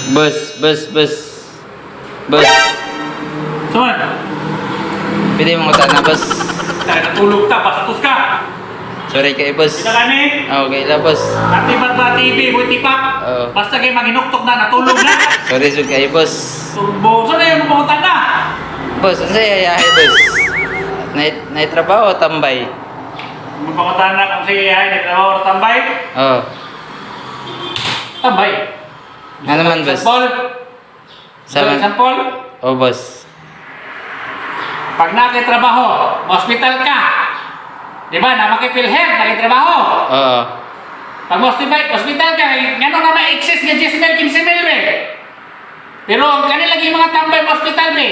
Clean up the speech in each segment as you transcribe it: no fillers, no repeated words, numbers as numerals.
Boss, boss, boss. Boss, Suman, pwede mo na, boss. tayo natulog ta, bastos ka. Sorry kay boss. Kita ka ni? Okay la, boss. Atibat ba TV, boy tipak? Oo. Basta kay manginuktok na, natulog na. Sorry sud kay boss. Turbo, saan na yung pumunta na? Boss, unsa yayahay, boss? Nay trabaho o tambay? Magpapunta na kung sige ay nagtrabaho o tambay. Oh. Tambay. Ano man, boss? Example. Sa man- Example. Oh, boss. Pag nakitrabaho, hospital ka. Di ba? Na makipilhealth, nakitrabaho. Oo. Pag hospital, hospital ka, eh, ngano na may excess nga 10 mil, 15 mil, be. Pero ang kanila yung mga tambay sa hospital, be.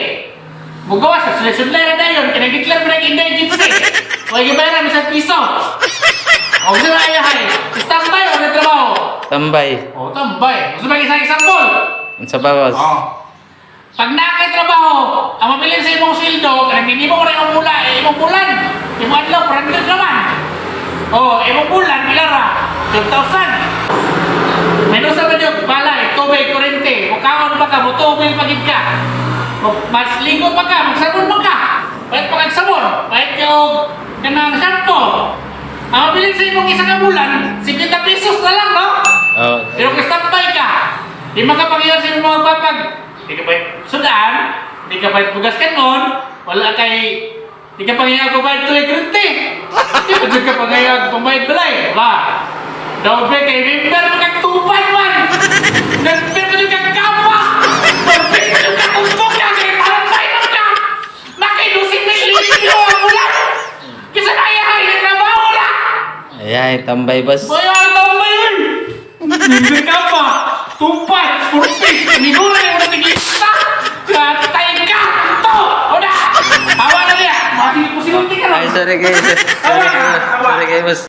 Mugawas, sa sudlay na dayon, kinagdeklar mo na yung indigency. O gibayaran mo sa piso. O gusto na ayahay, standby o natrabaho? Tambay. O tambay. Gusto ba isang example? Unsa ba, boss? Oo. Pag nakatrabaho, ang mabilin sa imong sweldo, kanang minimo rin ang mula, eh, imong bulan. Imong adlaw, 400 naman. Oh, imong bulan, pila ra? 2,000. Menos sa man yung balay, tubig, kurente, mukaon pa ka, mutubig pa gid ka. Mas ligo pa ka, magsabon pa ka. Pahit pa kag sabon, pahit ka og kanang shampoo. Ang mabilin sa imong isa ka bulan, 50 pesos na lang, no? Oh. Pero kung standby ka, di makapangyayon sa imong mga papag, di ka ba sudan, di ka ba bugas kanon, wala kay, di ka pangyayon pambayad tuloy kurente. Di ba di ka pangyayon pambayad balay? Ba? Dobre kay member mo kang tupan man! Member mo kang kapa! Perfect mo kang tumpok ka! Kay tarantay mo ka! Nakidusin mo yung limpyo ang bulan! Kisa na iyahay, nagtrabaho na! Ayahay, tambay, boss. Boy, ang tambay yun! Hindi ka pa! Tumpay! Purpis! Nigura yung mga tiglista! Katay ka! To! Una! Awa na niya! Masimuti ka lang! Ay, sorry kayo. Sorry kayo. Sorry kayo, boss.